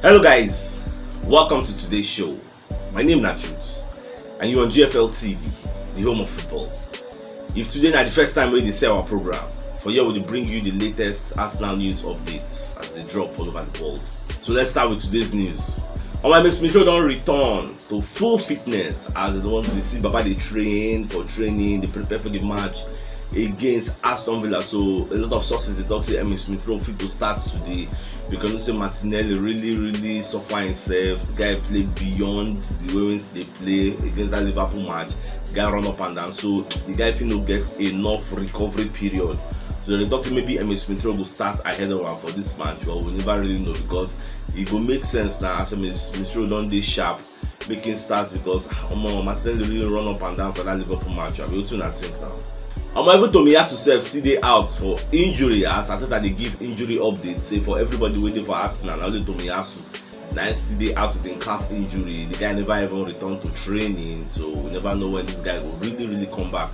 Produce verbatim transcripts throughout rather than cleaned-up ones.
Hello guys, welcome to today's show. My name na Jules and you on G F L T V, the home of football. If today na the first time wey you dey see our program, for here we dey bring you the latest Arsenal news updates as they drop all over the world. So let's start with today's news. Omo, Emile Smith Rowe don return to full fitness as they don dey see Baba dey train for training, dey prepare for the match against Aston Villa. So a lot of sources dey talk say Emile Smith Rowe fit to start today because you know say Martinelli really really suffer himself. The guy play beyond the way wey he dey play against that Liverpool match. The guy run up and down, so the guy fit no get enough recovery period. So they talk say maybe Emile Smith Rowe go start ahead of am for this match, but we never really know because e go make sense now as Emile Smith Rowe don dey sharp, make him start because omo, Martinelli really run up and down for that Liverpool match. Abi wetin una think now? Omo, even Tomiyasu sef still dey out for injury as Arteta dey give injury update say for everybody wey dey for Arsenal, na only Tomiyasu na him still dey out with him calf injury. The guy never even return to training, so we never know when this guy go really really come back.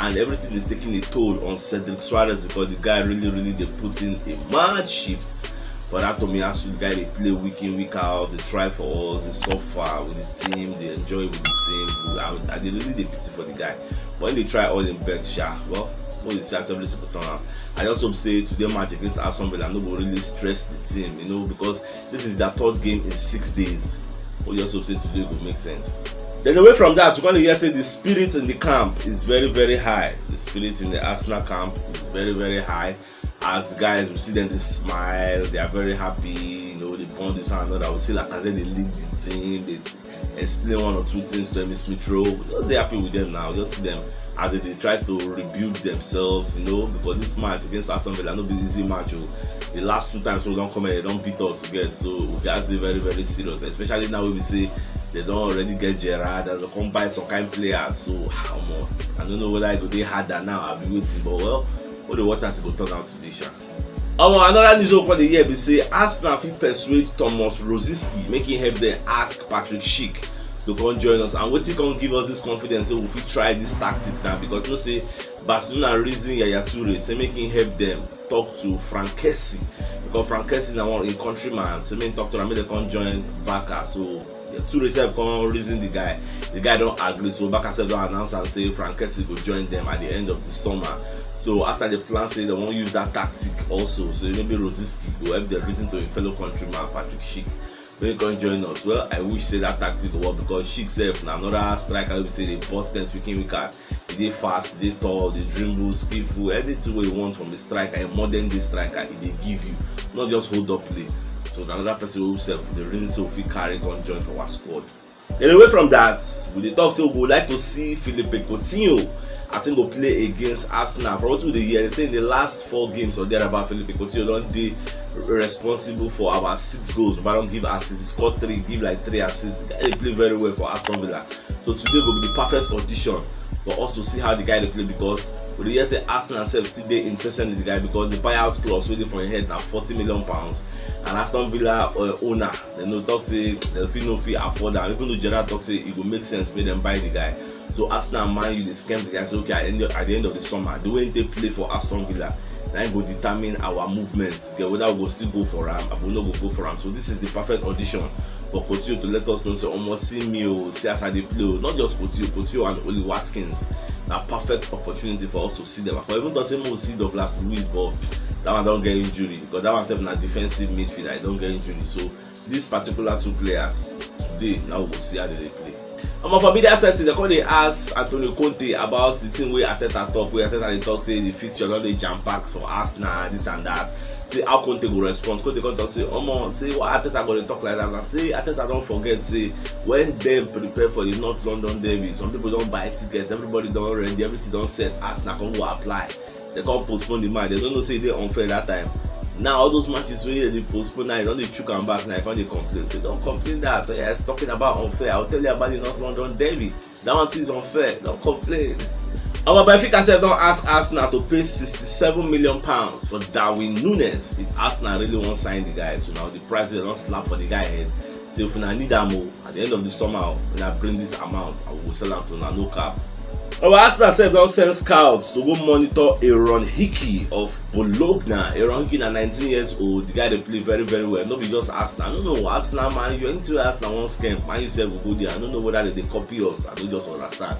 And everything is taking a toll on Cedric Soares because the guy really really dey put in a mad shift. But that Tomiyasu, the guy dey play week in week out, dey try for us, dey suffer with the team, dey enjoy with the team. I, I dey really dey pity for the guy. But he dey try all him best sha. Well, we dey see as everything go turn out. I just hope say today match against Aston Villa no go really stress the team, you know, because this is their third game in six days. We just hope say today go make sense. Then away from that, we gonna hear say the spirit in the camp is very very high. The spirit in the Arsenal camp is very very high. As the guys, we see them, they smile, they are very happy, you know, they bond with one another. We see Lacazette, they lead the team, they explain one or two things to Emile Smith Rowe. We just dey happy with them now. We just see them as they, they try to rebuild themselves, you know, because this match against Aston Villa no be easy match. Oh. The last two times we don't come here, they don't beat us again. So we guys dey very very serious, especially now we say they don already get Gerrard and they come buy some kind players. So omo, I don't know whether e go dey harder now. I be waiting, but well, we dey watch as e go turn out today sha. Omo, another news wey we come dey hear be say Arsenal fit persuade Thomas Rosicky make him help them ask Patrick Schick to come join us, and wetin come give us this confidence say we fit try this tactics now, because you know say Barcelona reason Yaya Toure say make him help them talk to Franck Kessie, because Franck Kessie na one in countryman, so make him talk to am make dem come join Barca. So Toure sef come reason the guy. The guy don agree, so Barca sef don announce am say Franck Kessie go join them at the end of the summer. So as I dey plan say they wan use that tactic also, so maybe Rosicky go help them reason to him fellow countryman Patrick Schick, make him come join us. Well, I wish say that tactic go work, because Schick sef na another striker wey be say dey burst net week in week out. E dey fast, e dey tall, dey dribble, skillful, anything wey you want from a striker, a modern day striker, e dey give you, not just hold up play. So na another person wey we sef dey reason say we fit carry come join for our squad. Then away from that, we dey talk say we go like to see Philippe Coutinho as he go play against Arsenal. From wetin we dey hear, they say in the last four games or thereabout, Philippe Coutinho don dey responsible for about six goals. But don give assists, he score three, give like three assists. The guy dey play very well for Aston Villa. So today go be the perfect audition for us to see how the guy dey play, because we dey hear say Arsenal sef still dey interested in the guy because the buyout clause wey dey for him head na forty million pounds, and Aston Villa uh, owner dem no talk say dem fit no fit afford am, even though Gerrard talk say e go make sense make dem buy the guy. So Arsenal and Man U dey scam the guy say okay, at the end of, at the end of the summer, the way he dey play for Aston Villa na im go determine our movement, get whether we go still go for am abi we no go go for am. So this is the perfect audition for Coutinho to let us know say omo, see me o, see as I dey play o. Not just Coutinho, Coutinho and Ollie Watkins na perfect opportunity for us to see them. I for even talk say make we see Douglas Luiz, but that one don get injury, because that one sef na defensive midfielder, e don get injury. So these particular two players today, now we go see how they dey play. Omo, for media setting, they come dey ask Antonio Conte about the thing wey Arteta talk, wey Arteta dey talk say the fixture don dey jam packed for Arsenal, this and that. Say how Conte go respond. Conte come talk say, omo, say why Arteta go dey talk like that? And say Arteta don forget say when dem prepare for the North London derby, some people don buy tickets, everybody don ready, everything don set. Arsenal come go apply, they come postpone the match. They don't know say e dey unfair that time. Now all those matches wey they postpone now, they don dey chook am back now, they come dey complain. Say don't complain that. So yes, talking about unfair, I'll tell you about the North London derby. That one too is unfair. Don't complain. Our Benfica sef don ask Arsenal to pay sixty-seven million pounds for Darwin Nunez if Arsenal really wan sign the guy. So now the price wey dem don slap for the guy head, say if una need am o, at the end of the summer o, una bring this amount and we go sell am to una, no cap. Our Arsenal sef don send scouts to go monitor Aaron Hickey of Bologna. Aaron Hickey na nineteen years old. The guy dey play very, very well. No be just Arsenal. No, no, Arsenal, Man U, anything wey Arsenal wan scam, Man U sef go go there. I no know whether dem dey copy us. I no just understand.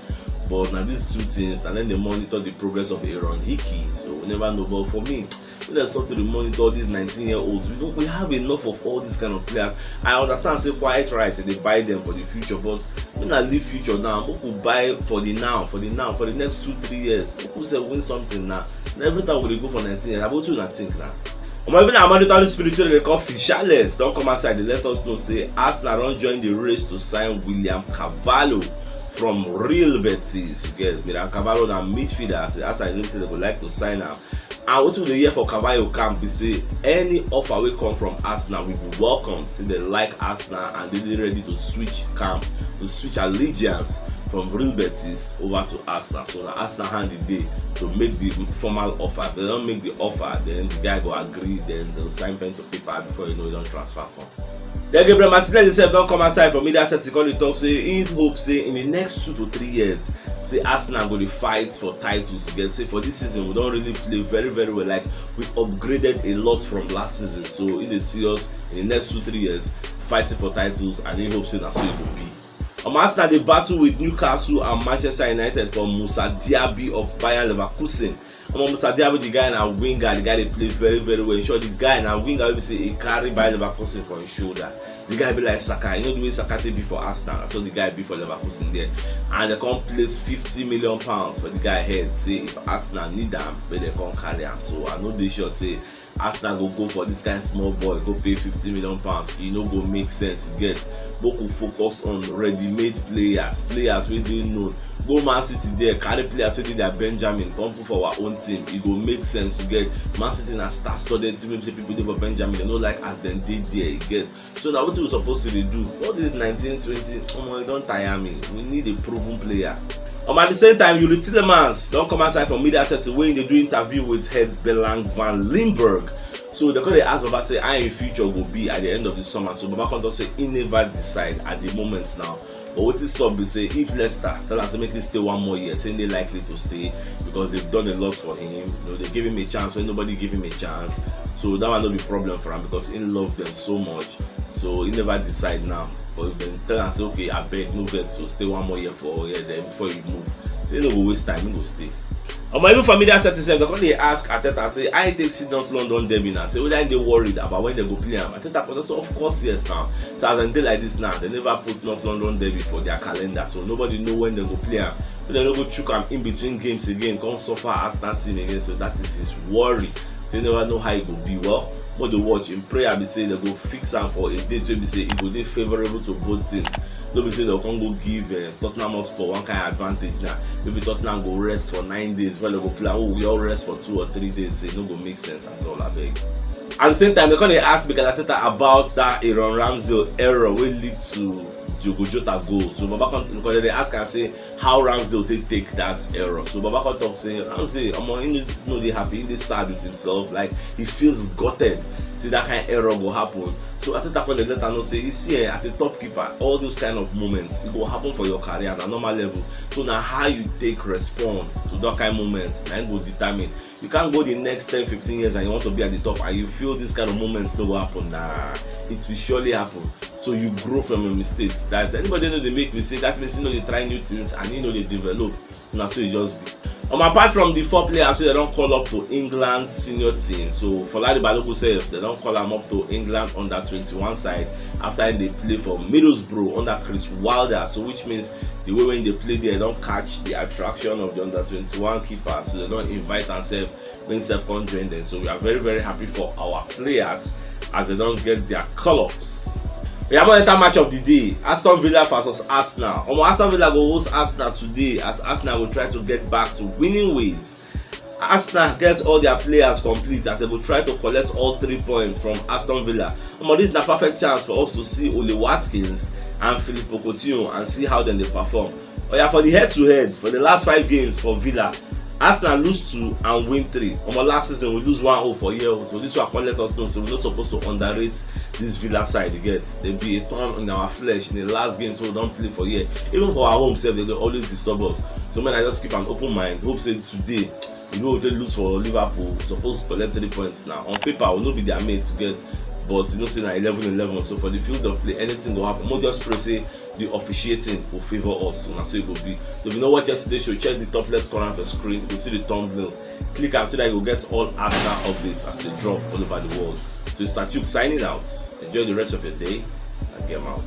But na these two teams, and then dey monitor the progress of Aaron Hickey. So we never know. But for me, when I start to dey monitor all these nineteen year olds, we don't we have enough of all these kind of players. I understand say quiet right, they buy them for the future, but when I leave future now, we could buy for the now, for the now, for the next two, three years. We could say win something now. And every time we dey go for nineteen years, I go to na think now. Omo, even our mandatory spiritual dey call Fichales don come outside dey let us know say Arsenal don join the race to sign William Carvalho from Real Betis. Yes, William Carvalho na midfielder, as as I know say they go like to sign am. And wetin we dey hear for Carvalho camp be say any offer wey come from Arsenal will be welcome. Say they like Arsenal and they dey ready to switch camp, to switch allegiance from Real Betis over to Arsenal. So na Arsenal hand e dey to make the formal offer. If they don make the offer, then the guy go agree, then they'll sign pen to paper before you know he don transfer come. Then Gabriel Martinelli himself don come outside for media setting come dey talk say he hope say in the next two to three years, say Arsenal go dey fight for titles again. Say for this season, we don really play very, very well. Like, we upgraded a lot from last season. So he dey see us in the next two, three years fighting for titles, and he hope say na so e go be. Um, Arsenal dey battle with Newcastle and Manchester United for Musa Diaby of Bayer Leverkusen. Omo, Musa Diaby, the guy na winger, the guy dey play very, very well. In short, the guy na winger wey be say he carry Bayer Leverkusen for his shoulder. The guy be like Saka. You know the way Saka take be for Arsenal, so the guy be for Leverkusen there. And they come place fifty million pounds for the guy head. Say if Arsenal need am, make they come carry am. So I no dey sure say Arsenal go go for this kind small boy, go pay fifty million pounds. E no go make sense. You get? Make we focus on ready-made players, players wey dey known. Go Man City there, carry players wey dey their Benjamin, come put for our own team. E go make sense. You get? Man City na star-studded team wey be say people dey for Benjamin, they no like as dem dey there. You get? So na wetin we suppose to dey do. All these nineteen, twenty, omo, e don tire me. We need a proven player. Um, at the same time, Youri Tielemans don come outside for media setting wey he dey do interview with head Belang van Limburg. So they come dey ask Baba say how him future go be at the end of the summer. So Baba come talk say he never decide at the moment now. But wetin sup be say if Leicester tell am say make he stay one more year, say he dey likely to stay because they've done a lot for him. You know, they give him a chance when nobody give him a chance. So that one no be problem for am because he love them so much. So he never decide now. But if dem tell am say, "Okay, abeg, no vex, so stay one more year for here, then before you move," say he no go waste time, he go stay. Omo, even for media setting sef, they come dey ask Arteta say how he take see North London derby now. Say whether he dey worried about when they go play am. Arteta come talk say, "Of course, yes now." So as dem dey like this now, they never put North London derby for their calendar, so nobody know when they go play am. Make dem no go chook am in between games again, come suffer Arsenal team again. So that is his worry. So you never know how e go be. Well, make dey watch. In prayer be say they go fix am for a date wey be say e go dey favourable to both teams. No be say dem come go give uh, Tottenham Hotspur one kind advantage now. Maybe Tottenham go rest for nine days, while they go play. Oh, we all rest for two or three days. Say e no go make sense at all, abeg. At the same time, they come dey ask Mikel Arteta about that Aaron Ramsdale error wey lead to Diogo Jota goal. So Baba come, because they ask am say how Ramsdale take take that error. So Baba come talk say Ramsdale, omo, he no dey happy, he dey sad with himself, like he feels gutted. See that kind error go happen. So Arteta come dey let am know say, you see, eh, as a top keeper, all those kind of moments, e go happen for your career at a normal level. So na how you take respond to that kind moment, na im go determine. You can't go the next ten, fifteen years and you want to be at the top and you feel this kind of moments no go happen. Nah, it will surely happen. So you grow from your mistakes. That's anybody know they make mistake. That means you know they try new things and you know they develop. Now so it just be. Um, apart from the four players, so they don't call up to England senior team. So Folari Balogun sef, they don't call him up to England under twenty-one side after they play for Middlesbrough under Chris Wilder. So which means the way when they play there, don't catch the attraction of the under twenty-one keeper. So they don't invite themselves when self come join them. So we are very, very happy for our players as they don't get their call-ups. We are going to enter match of the day. Aston Villa versus Arsenal. Um, Aston Villa go host Arsenal today as Arsenal will try to get back to winning ways. Arsenal get all their players complete as they will try to collect all three points from Aston Villa. Um, this is the perfect chance for us to see Ole Watkins and Philippe Coutinho and see how then they perform. Oh yeah, for the head-to-head for the last five games for Villa, Arsenal lose two and win three. Omo, last season we lose one oh for here o, so this one come let us know say we no suppose to underrate this Villa side. You get, dem be a thorn in our flesh in the last game wey we don play for here. Even for our home sef, dem dey always disturb us. So make I just keep an open mind, hope say today we no go take lose for Liverpool. We suppose collect three points now. On paper we no be their mates, you get, but you know say na eleven eleven, so for the field of play anything go happen. Make we just pray say the officiating go favour us. So na so e go be. So if you no watch yesterday show, check the top left corner of your screen, you go see the thumbnail. Click am so that you go get all Arsenal updates as they drop all over the world. So Sachuk signing out. Enjoy the rest of your day and game out.